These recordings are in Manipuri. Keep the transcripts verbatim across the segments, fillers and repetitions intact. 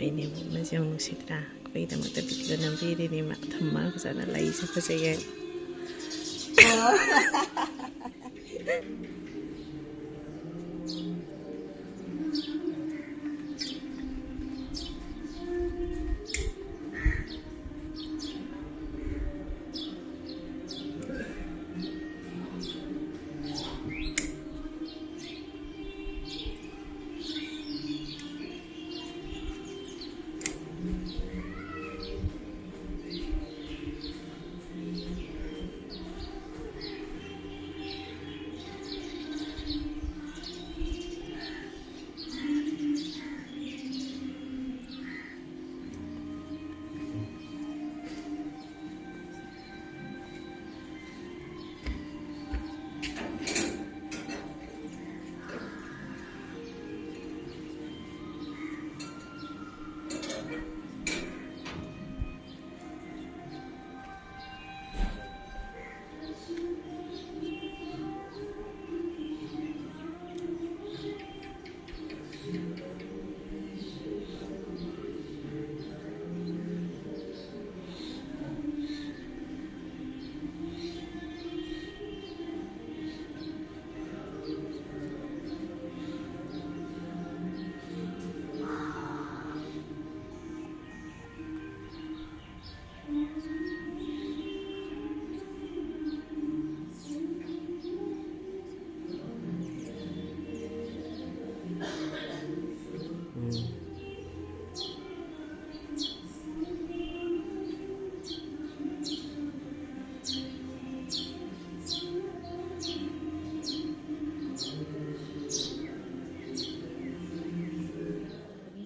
ꯑꯩꯅꯦꯕ ꯃꯁꯤ ꯌꯥꯝ ꯅꯨꯡꯁꯤꯗ꯭ꯔꯥ? ꯑꯩꯈꯣꯏꯒꯤꯗꯃꯛꯇ ꯕꯤꯀꯤꯗ ꯅꯝꯕꯤꯔꯤꯅꯦ ꯃꯥ ꯊꯝꯃꯒ ꯐꯖꯅ ꯂꯩꯁꯦ ꯐꯖꯩꯌꯦ꯫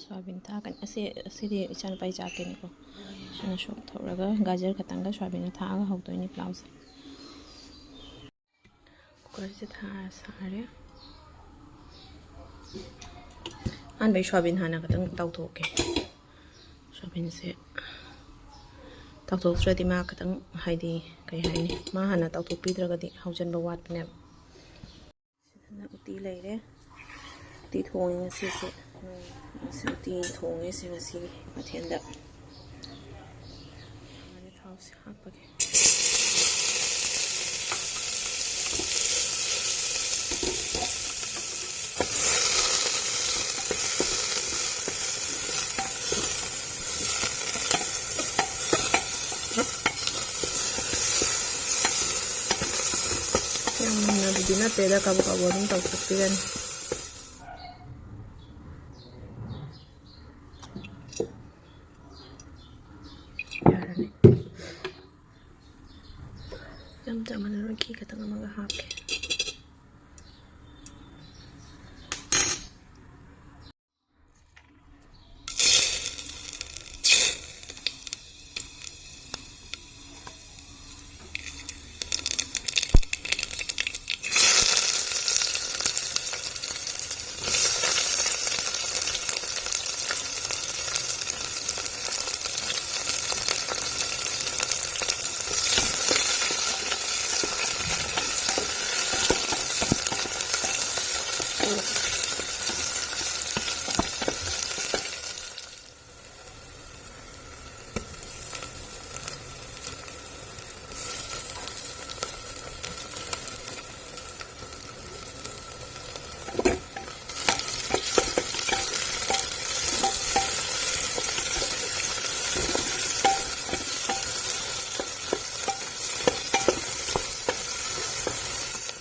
ꯁꯣꯌꯥꯕꯤꯟ ꯊꯥꯛꯀꯅꯤ꯫ ꯑꯁꯤ, ꯑꯁꯤꯗꯤ ꯏꯆꯥꯅꯨꯄꯥꯒꯤ ꯆꯥꯛꯀꯤꯅꯤꯀꯣ꯫ ꯁꯤꯅ ꯁꯣꯛ ꯊꯧꯔꯒ ꯒꯥꯖꯔ ꯈꯛꯇꯪꯒ ꯁꯣꯌꯥꯕꯤꯟꯒ ꯊꯥꯛꯑꯒ ꯍꯧꯗꯣꯏꯅꯤ ꯄ꯭ꯂꯥꯎꯁꯦ꯫ ꯀꯨꯀꯔꯁꯦ ꯊꯥ-, ꯁꯥꯔꯦ꯫ ꯑꯍꯥꯟꯕꯩ ꯁꯣꯌꯥꯕꯤꯟ ꯍꯥꯟꯅ ꯈꯤꯇꯪ ꯇꯥꯎꯊꯣꯛꯀꯦ꯫ ꯁꯣꯌꯥꯕꯤꯟꯁꯦ ꯇꯥꯎꯊꯣꯛꯇ꯭ꯔꯗꯤ ꯃꯥ ꯈꯤꯇꯪ, ꯍꯥꯏꯗꯤ, ꯀꯩ ꯍꯥꯏꯅꯤ, ꯃꯥ ꯍꯥꯟꯅ ꯇꯥꯎꯊꯣꯛꯄꯤꯗ꯭ꯔꯒꯗꯤ ꯍꯧꯖꯟꯕ ꯋꯥꯠꯄꯅꯦꯕ꯫ ꯁꯤꯗꯅ ꯎꯇꯤ ꯂꯩꯔꯦ꯫ ꯎꯇꯤ ꯊꯣꯡꯉꯤ ꯉꯁꯤꯁꯦ꯫ ꯎꯝ꯫ ꯁꯤ ꯎꯇꯤ ꯊꯣꯡꯉꯦ ꯁꯤ ꯉꯁꯤꯒꯤ ꯃꯊꯦꯜꯗ꯫ ꯊꯥꯎꯁꯦ ꯍꯥꯞꯄꯒꯦ꯫ ꯌꯥꯝ ꯃꯨꯟꯅꯕꯗꯤ ꯅꯠꯇꯦꯗ, ꯀꯕꯣꯛ ꯀꯕꯣꯛ ꯑꯗꯨꯝ ꯇꯧꯊꯣꯛꯄꯤꯔꯅꯤ꯫ ꯌꯥꯔꯅꯤ꯫ ꯏꯆꯝ ꯆꯝꯕꯗ ꯂꯣꯏ ꯈꯤ ꯈꯛꯇꯪ ꯑꯃꯒ ꯍꯥꯞꯀꯦ꯫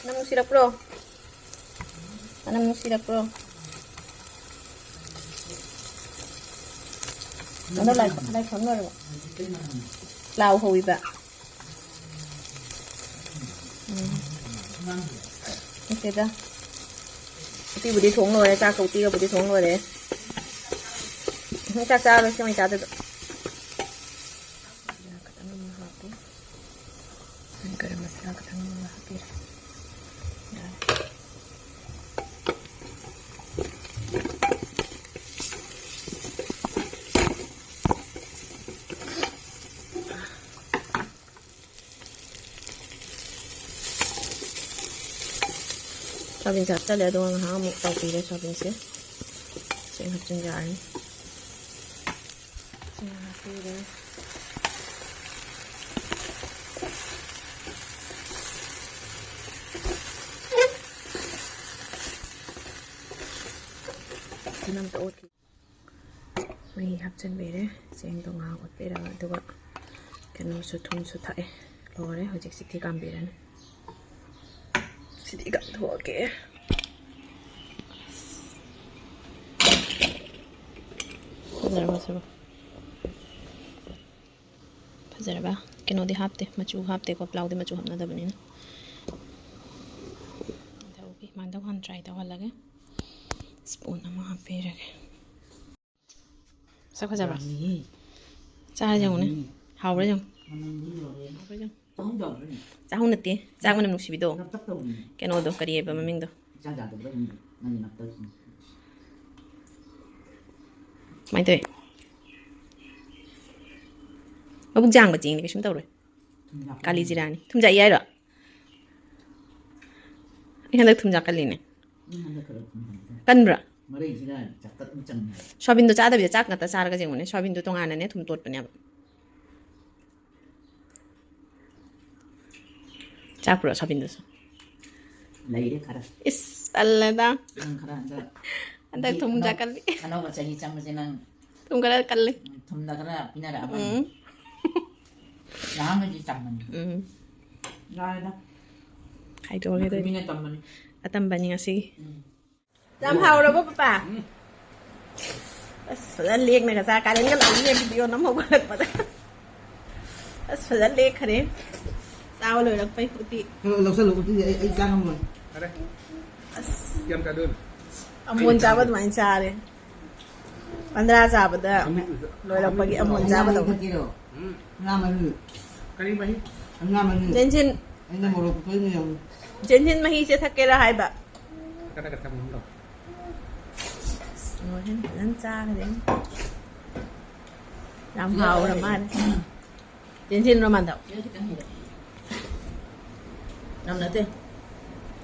ꯅꯪ ꯅꯨꯡꯁꯤꯔꯛꯄ꯭ꯔꯣ? ꯃꯅꯝ ꯅꯨꯡꯁꯤꯔꯛꯄ꯭ꯔꯣ? ꯑꯗꯣ ꯂꯥꯏ-, ꯂꯥꯏꯈ꯭ꯔꯝ ꯂꯣꯏꯔꯕꯣ? ꯂꯥꯎ ꯍꯧꯋꯤꯕ꯫ ꯎꯝ꯫ ꯅꯠꯇꯦꯗ꯫ ꯎꯇꯤꯕꯨꯗꯤ ꯊꯣꯡ ꯂꯣꯏꯔꯦ, ꯆꯥꯛꯀ ꯎꯇꯤꯒꯕꯨꯗꯤ ꯊꯣꯡ ꯂꯣꯏꯔꯦ꯫ ꯎꯝ, ꯆꯥꯛ ꯆꯥꯔꯣꯏ, ꯁꯤ ꯃꯩ ꯆꯥꯗꯣꯏꯕ꯫ ꯈꯤꯇꯪ ꯑꯃ ꯍꯥꯞꯄꯨ꯫ ꯒꯔꯝ ꯃꯁꯥꯂꯥ ꯈꯤꯇꯪ ꯑꯃ ꯍꯥꯞꯄꯤꯔꯦ꯫ ꯌꯥꯔꯦ꯫ ꯁꯣꯌꯥꯕꯤꯟꯁꯦ ꯍꯥꯞꯆꯜꯂꯦ, ꯑꯗꯨꯒ ꯉꯥꯏꯍꯥꯛ ꯑꯃꯨꯛ ꯇꯥꯎꯕꯤꯔꯦ ꯁꯣꯌꯥꯕꯤꯟꯁꯦ꯫ ꯆꯦꯡ ꯍꯥꯞꯆꯤꯟꯖꯔꯅꯤ꯫ ꯆꯦꯡ ꯍꯥꯞꯄꯤꯔꯦ꯫ ꯃꯍꯤ ꯍꯥꯞꯆꯤꯟꯕꯤꯔꯦ꯫ ꯆꯦꯡꯗꯣ ꯉꯥꯏꯍꯥꯛ ꯑꯣꯠꯄꯤꯔꯒ, ꯑꯗꯨꯒ ꯀꯩꯅꯣꯁꯨ, ꯊꯨꯝꯁꯨ ꯊꯥꯛꯑꯦ꯫ ꯂꯣꯏꯔꯦ꯫ ꯍꯧꯖꯤꯛ ꯁꯤꯗꯤ ꯀꯥꯝꯕꯤꯔꯅꯤ꯫ ꯁꯤꯗꯤ ꯀꯥꯝꯊꯣꯛꯑꯒꯦ꯫ ꯐꯖꯔꯕ ꯁꯤꯕꯨ? ꯐꯖꯔꯕ? ꯀꯩꯅꯣꯗꯤ ꯍꯥꯞꯇꯦ, ꯃꯆꯨ ꯍꯥꯞꯇꯦꯀꯣ, ꯄ꯭ꯂꯥꯎꯗꯤ ꯃꯆꯨ ꯍꯥꯞꯅꯗꯕꯅꯤꯅ꯫ ꯇꯧꯒꯦ, ꯃꯥꯗꯧ ꯍꯥꯟꯅ ꯇ꯭ꯔꯥꯏ ꯇꯧꯍꯜꯂꯒꯦ꯫ ꯁ꯭ꯄꯨꯟ ꯑꯃ ꯍꯥꯞꯄꯤꯔꯒꯦ꯫ ꯁꯛ ꯐꯖꯕ꯭ꯔꯥ? ꯌꯥꯝꯃꯤꯍꯦ꯫ ꯆꯥꯔ ꯌꯦꯡꯉꯨꯅꯦ꯫ ꯌꯥꯝꯃꯤ꯫ ꯍꯥꯎꯕ꯭ꯔꯥ ꯌꯦꯡꯉꯨ꯫ ꯃꯅꯝꯗꯤ ꯂꯣꯏꯔꯦ꯫ ꯍꯥꯎꯕ꯭ꯔꯥ ꯌꯦꯡꯉꯨ꯫ ꯆꯥꯍꯨꯝ ꯇꯧꯔꯛꯀꯅꯤ꯫ ꯆꯥꯍꯨꯝ ꯅꯠꯇꯦ, ꯆꯥꯛ ꯃꯅꯝ ꯅꯨꯡꯁꯤꯕꯤꯗꯣ꯫ ꯅꯞꯇꯛ ꯇꯧꯕꯅꯤ꯫ ꯀꯩꯅꯣꯗꯣ, ꯀꯔꯤ ꯍꯥꯏꯕ ꯃꯃꯤꯡꯗꯣ? ꯏꯆꯥ ꯌꯥꯗꯕ꯭ꯔꯥ ꯈꯪꯗꯦ꯫ ꯅꯪꯒꯤ ꯅꯞꯇꯛꯁꯤꯅ꯫ ꯀꯃꯥꯏꯅ ꯇꯧꯋꯤ? ꯃꯕꯨꯛ ꯌꯥꯡꯕ ꯆꯦꯡꯅꯤ, ꯀꯩꯁꯨꯝ ꯇꯧꯔꯣꯏ꯫ ꯊꯨꯝ ꯌꯥꯛꯄ ꯀꯥꯂꯤ ꯖꯤꯔꯥꯅꯤ꯫ ꯊꯨꯝ ꯌꯥꯛꯏ ꯍꯥꯏꯔꯣ? ꯑꯩ ꯍꯟꯗꯛ ꯊꯨꯝ ꯌꯥꯛꯀꯜꯂꯤꯅꯦ꯫ ꯅꯪ ꯍꯟꯗꯛ ꯈꯔ ꯊꯨꯝ ꯌꯥꯛꯄ꯫ ꯀꯟꯕ꯭ꯔꯥ? ꯃꯔꯩꯁꯤꯅ ꯆꯥꯛꯇꯛ ꯑꯃ ꯆꯪꯉꯦ꯫ ꯁꯣꯌꯥꯕꯤꯟꯗꯣ ꯆꯥꯗꯕꯤꯗ ꯆꯥꯛ ꯉꯥꯛꯇ ꯆꯥꯔꯒ ꯌꯦꯡꯉꯨꯅꯦ꯫ ꯁꯣꯌꯥꯕꯤꯟꯗꯣ ꯇꯣꯉꯥꯟꯅꯅꯦ ꯊꯨꯝ ꯇꯣꯠꯄꯅꯦꯕ꯫ ꯆꯥꯛꯄ꯭ꯔꯣ ꯁꯣꯌꯥꯕꯤꯟꯗꯨꯁꯨ? ꯂꯩꯔꯦ ꯈꯔ꯫ ꯏꯁ, ꯇꯜꯂꯦꯗ꯫ ꯅꯪ ꯈꯔ ꯍꯟꯗꯛ ꯍꯟꯗꯛ ꯊꯨꯝ ꯑꯅꯧ-, ꯆꯥꯀꯜꯂꯤ꯫ ꯑꯅꯧꯕ ꯆꯍꯤ ꯆꯪꯕꯁꯦ ꯅꯪ ꯊꯨꯝ ꯈꯔ ꯀꯜꯂꯤ꯫ ꯎꯝ, ꯊꯨꯝꯗ ꯈꯔ ꯄꯤꯅꯔꯛꯑꯕꯅꯤ꯫ ꯎꯝ꯫ ꯅꯍꯥꯟꯈꯩꯗꯤ ꯆꯝꯕꯅꯤ꯫ ꯎꯝ꯫ ꯌꯥꯔꯦꯗ꯫ ꯍꯥꯏꯗꯣꯛꯑꯒꯦ ꯑꯗꯨꯗꯤ꯫ ꯃꯤꯅ ꯇꯝꯕꯅꯤ꯫ ꯑꯇꯝꯕꯅꯤ ꯉꯁꯤꯒꯤ꯫ ꯎꯝ꯫ ꯌꯥꯝ ꯍꯥꯎꯔꯕꯣ, ꯄꯄꯥ? ꯎꯝ꯫ ꯑꯁ, ꯐꯖꯅ ꯂꯦꯛꯅꯒ ꯆꯥ, ꯀꯥꯂꯦꯟꯒ ꯂꯥꯛꯏꯅꯦ video ꯅꯝ ꯍꯧꯒꯠꯂꯛꯄꯗ꯫ ꯑꯁ, ꯐꯖꯅ ꯂꯦꯛꯈ꯭ꯔꯦ꯫ ꯆꯥꯕ ꯂꯣꯏꯔꯛꯄꯩ ꯎꯇꯤ꯫ ꯂꯧꯁꯜꯂꯨ, ꯎꯇꯤꯗꯤ ꯑꯩ, ꯑꯩ ꯆꯥ ꯉꯝꯃꯣꯏ꯫ ꯐꯔꯦ꯫ ꯑꯁ꯫ ꯌꯥꯝ ꯆꯥꯗꯣꯏꯅꯤ꯫ ꯑꯃꯣꯟ ꯆꯥꯕ ꯑꯗꯨꯃꯥꯏꯅ ꯆꯥꯔꯦ꯫ ꯄꯟꯗ꯭ꯔꯥ ꯆꯥꯕꯗ ꯂꯣꯏꯔꯛꯄꯒꯤ ꯑꯃꯣꯟ ꯆꯥꯕꯗꯧꯅ꯫ ꯎꯝ꯫ ꯉꯥ ꯃꯍꯤ꯫ ꯀꯔꯤ ꯃꯍꯤ? ꯉꯥ ꯃꯍꯤ꯫ ꯆꯦꯟꯁꯤꯟ-, ꯑꯩꯅ ꯃꯣꯔꯣꯛ ꯄꯨꯊꯣꯛꯏꯅꯦ ꯌꯦꯡꯉꯨ꯫ ꯆꯦꯟꯁꯤꯟ ꯃꯍꯤꯁꯦ ꯊꯛꯀꯦꯔꯥ ꯍꯥꯏꯕ? ꯀꯗꯥ ꯀꯗꯥ ꯊꯝꯃꯨ꯫ ꯑꯁ, ꯂꯣꯏꯔꯦ, ꯐꯖꯅ ꯆꯥꯈ꯭ꯔꯦ꯫ ꯌꯥꯝ ꯍꯥꯎꯔ ꯃꯥꯜꯂꯦ꯫ ꯆꯦꯟꯁꯤꯟ ꯔꯣꯃꯥꯟꯗꯣ꯫ ꯁꯤꯗ ꯈꯤꯇꯪ ꯍꯦꯟꯒꯠꯂꯤ꯫ ꯌꯥꯝ ꯅꯠꯇꯦ꯫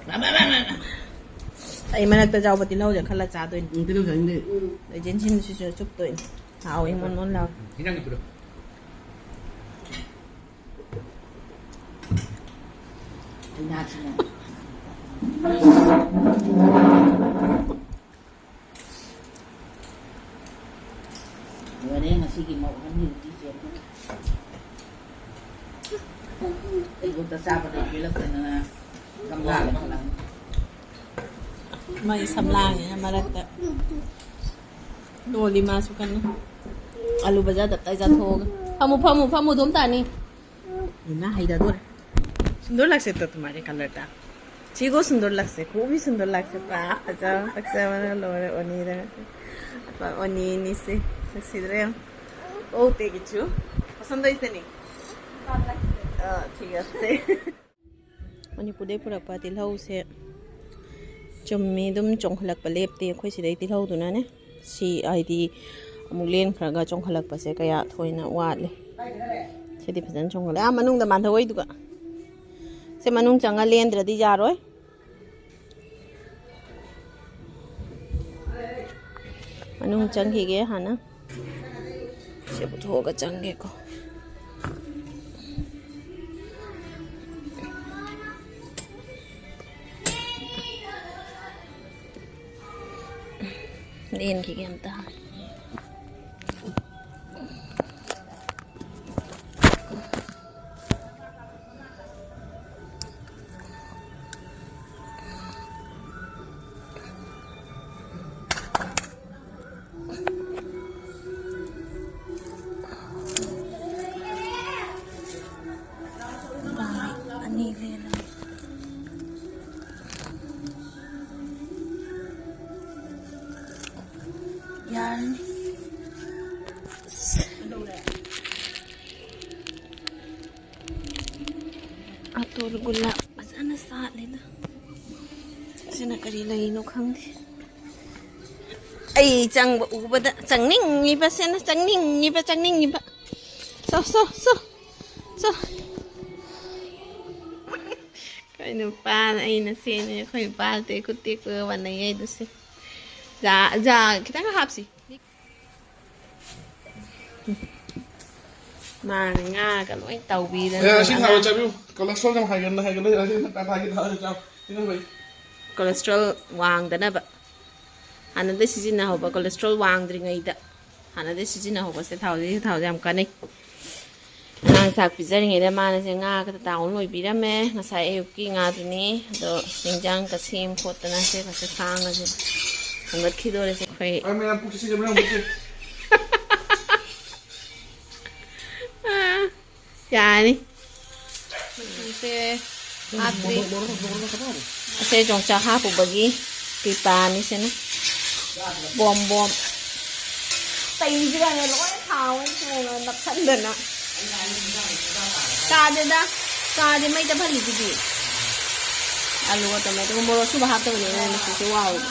ꯃꯥ, ꯃꯥ, ꯃꯥ, ꯃꯥ, ꯃꯥ꯫ ꯑꯩ ꯃꯔꯛꯇ ꯌꯥꯎꯕ ꯇꯤꯜꯍꯧꯁꯦ ꯈꯜꯂ ꯆꯥꯗꯣꯏꯅꯤ꯫ ꯎꯝ, ꯇꯤꯜꯍꯧ ꯆꯥꯅꯤꯡꯗꯦ꯫ ꯑꯗꯩ ꯖꯦꯟꯁꯤꯟꯁꯤꯁꯨ ꯆꯨꯞꯇꯣꯏꯅꯤ꯫ ꯍꯥꯎꯋꯤ ꯃꯣꯟ ꯃꯣꯟ ꯂꯥꯎ꯫ ꯍꯤꯟꯖꯥꯡꯒꯤ ꯄꯤꯔꯛ꯫ ꯑꯩ ꯅꯍꯥꯛꯁꯤꯅ꯫ ꯂꯣꯏꯔꯦ ꯉꯁꯤꯒꯤ ꯃꯧ ꯑꯍꯟꯒꯤ ꯎꯇꯤꯁꯦ꯫ ꯑꯩꯕꯨꯛꯇ ꯆꯥꯕꯗ ꯄꯦꯜꯂꯛꯇꯗꯅ ꯒꯝꯂꯥꯗ ꯈꯜꯂꯛꯑꯦ꯫ ꯃꯥꯒꯤ ꯁꯝꯂꯥꯡꯁꯤꯅ ꯃꯔꯛꯇ ꯂꯣꯜꯂꯤ ꯃꯥꯁꯨ ꯀꯟꯅ꯫ ꯑꯂꯨ ꯕꯖꯥꯔ ꯇꯞꯇꯥꯏ ꯆꯥꯊꯣꯛꯑꯒ꯫ ꯐꯝꯃꯨ, ꯐꯝꯃꯨ, ꯐꯝꯃꯨ, ꯑꯗꯨꯝ ꯇꯥꯅꯤ꯫ ꯏꯃꯥ ꯍꯩꯗꯗꯣꯔꯦ꯫ सुंदर लाग्छ त तुम्हारे कलर त। छिगो सुंदर लाग्छ, खुबी सुंदर लाग्छ त। आज पक्ष बना लो रे ओनी रे। ओनी निसे सिद्रे। ओ ते गिचु। पसंद होइसे नि? अ, ठीक आसे। ꯃꯅꯤꯄꯨꯔꯗꯩ ꯄꯨꯔꯛꯄ ꯇꯤꯜꯍꯧꯁꯦ ꯆꯨꯝꯃꯤ, ꯑꯗꯨꯝ ꯆꯣꯡꯈꯠꯂꯛꯄ ꯂꯦꯞꯇꯦ꯫ ꯑꯩꯈꯣꯏ ꯁꯤꯗꯩ ꯇꯤꯜꯍꯧꯗꯨꯅꯅꯦ ꯁꯤ, ꯍꯥꯏꯗꯤ, ꯑꯃꯨꯛ ꯂꯦꯟꯈ꯭ꯔꯒ ꯆꯣꯡꯈꯠꯂꯛꯄꯁꯦ ꯀꯌꯥ ꯊꯣꯏꯅ ꯋꯥꯠꯂꯦ꯫ ꯁꯤꯗꯤ ꯐꯖꯅ ꯆꯣꯡꯈꯠꯂꯦ꯫ ꯑꯥ ꯃꯅꯨꯡꯗ ꯃꯥꯟꯊꯧꯏꯗꯨꯒ꯫ ꯁꯦ ꯃꯅꯨꯡ ꯆꯪꯉ ꯂꯦꯟꯗ꯭ꯔꯗꯤ ꯌꯥꯔꯣꯏ꯫ ꯃꯅꯨꯡ ꯆꯪꯈꯤꯒꯦ ꯍꯥꯟꯅ꯫ ꯁꯤ ꯄꯨꯊꯣꯛꯑꯒ ꯆꯪꯒꯦꯀꯣ꯫ ꯂꯦꯟꯈꯤꯒꯦ ꯑꯝꯇ ꯍꯥꯟꯅ꯫ ꯑꯅꯤ ꯂꯦꯜꯂꯦ꯫ ꯌꯥꯔꯅꯤ꯫ ꯑꯇꯣꯔ ꯒꯨꯂꯥꯞ ꯐꯖꯅ ꯁꯥꯠꯂꯦꯗ꯫ ꯁꯤꯅ ꯀꯔꯤ ꯂꯩꯅꯣ ꯈꯪꯗꯦ꯫ ꯑꯩ ꯆꯪꯕ ꯎꯕꯗ ꯆꯪꯅꯤꯡꯉꯤꯕꯁꯤꯅ ꯆꯪꯅꯤꯡꯉꯤꯕ, ꯆꯪꯅꯤꯡꯉꯤꯕ꯫ ꯁꯣ, ꯁꯣ, ꯁꯣ, ꯁꯣ꯫ ꯑꯩ ꯅꯨꯄꯥꯅ ꯑꯩꯅ ꯁꯦꯝꯃꯦ꯫ ꯑꯩꯈꯣꯏ ꯅꯨꯄꯥ ꯇꯦꯛ ꯈꯨꯠ ꯇꯦꯛꯄꯒ ꯃꯥꯟꯅꯩ ꯑꯩꯗꯨꯁꯦ꯫ ꯖꯥ, ꯖꯥ, ꯈꯤꯇꯪ ꯍꯥꯞꯁꯤ꯫ ꯃꯥꯅ ꯉꯥꯒ ꯂꯣꯏ ꯇꯧꯕꯤꯗꯅ ꯑꯦ, ꯑꯁꯤ ꯊꯥꯎ ꯆꯥꯕꯤꯌꯨ꯫ ꯀꯣꯂꯦꯁꯇ꯭ꯔꯣꯜ ꯌꯥꯝ ꯍꯥꯏꯒꯟꯕ, ꯍꯥꯏꯒꯠꯂꯦ꯫ ꯑꯁꯤ ꯊꯥꯎ ꯆꯥꯎ꯫ ꯁꯤꯅ ꯐꯩ꯫ ꯀꯣꯂꯦꯁꯇ꯭ꯔꯣꯜ ꯋꯥꯡꯗꯅꯕ꯫ ꯍꯥꯟꯅꯗꯩ ꯁꯤꯖꯤꯟꯅꯍꯧꯕ, ꯀꯣꯂꯦꯁꯇ꯭ꯔꯣꯜ ꯋꯥꯡꯗ꯭ꯔꯤꯉꯩꯗ ꯍꯥꯟꯅꯗꯩ ꯁꯤꯖꯤꯟꯅꯍꯧꯕꯁꯦ ꯊꯥꯎꯁꯦ, ꯊꯥꯎꯁꯦ ꯌꯥꯝ ꯀꯥꯟꯅꯩ꯫ ꯑꯉꯥꯡ ꯆꯥꯛ ꯄꯤꯖꯔꯤꯉꯩꯗ ꯃꯥꯅꯁꯦ ꯉꯥ ꯈꯛꯇ ꯇꯥꯎꯅ ꯂꯣꯏꯕꯤꯔꯝꯃꯦ꯫ ꯉꯁꯥꯏ ꯑꯌꯨꯛꯀꯤ ꯉꯥꯗꯨꯅꯤ꯫ ꯑꯗꯣ ꯏꯟꯖꯥꯡꯒ ꯁꯦꯝ ꯈꯣꯠꯇꯅ ꯁꯦ ꯈꯛꯇ ꯈꯥꯡꯉꯁꯦ꯫ ꯊꯥꯡꯒꯠꯈꯤꯗꯣꯔꯦꯁꯦ ꯑꯩꯈꯣꯏ꯫ ꯑꯩ ꯃꯌꯥꯝ ꯄꯨꯛꯁꯤ ꯁꯤꯒꯦ, ꯃꯌꯥꯝ ꯄꯨꯛꯁꯤ꯫ ꯑꯥ, ꯌꯥꯅꯤ꯫ ꯁꯦ ꯍꯥꯞꯇ꯭ꯔꯤ꯫ ꯑꯁꯦ ꯌꯣꯡꯆꯥꯛ ꯍꯥꯞꯄꯨꯕꯒꯤ ꯀ꯭ꯔꯤꯄꯥꯅꯤ ꯁꯤꯅ꯫ Bomb bomb. ꯇꯩꯁꯤꯒꯅꯦ ꯂꯣꯏ ꯊꯥꯎ ꯊꯣꯡꯉ ꯅꯞꯁꯟꯗꯅ꯫ ꯀꯥꯗꯦꯗ, ꯀꯥꯗꯦ ꯃꯩ ꯇꯞꯍꯜꯂꯤꯗꯨꯗꯤ꯫ ꯑꯂꯨꯒ ꯇꯣꯃꯦꯇꯣꯒ ꯃꯣꯔꯣꯛ ꯑꯁꯨꯕ ꯍꯥꯞꯇꯕꯅꯤꯅ ꯃꯆꯨꯁꯦ ꯋꯥꯎꯋꯦꯕ꯫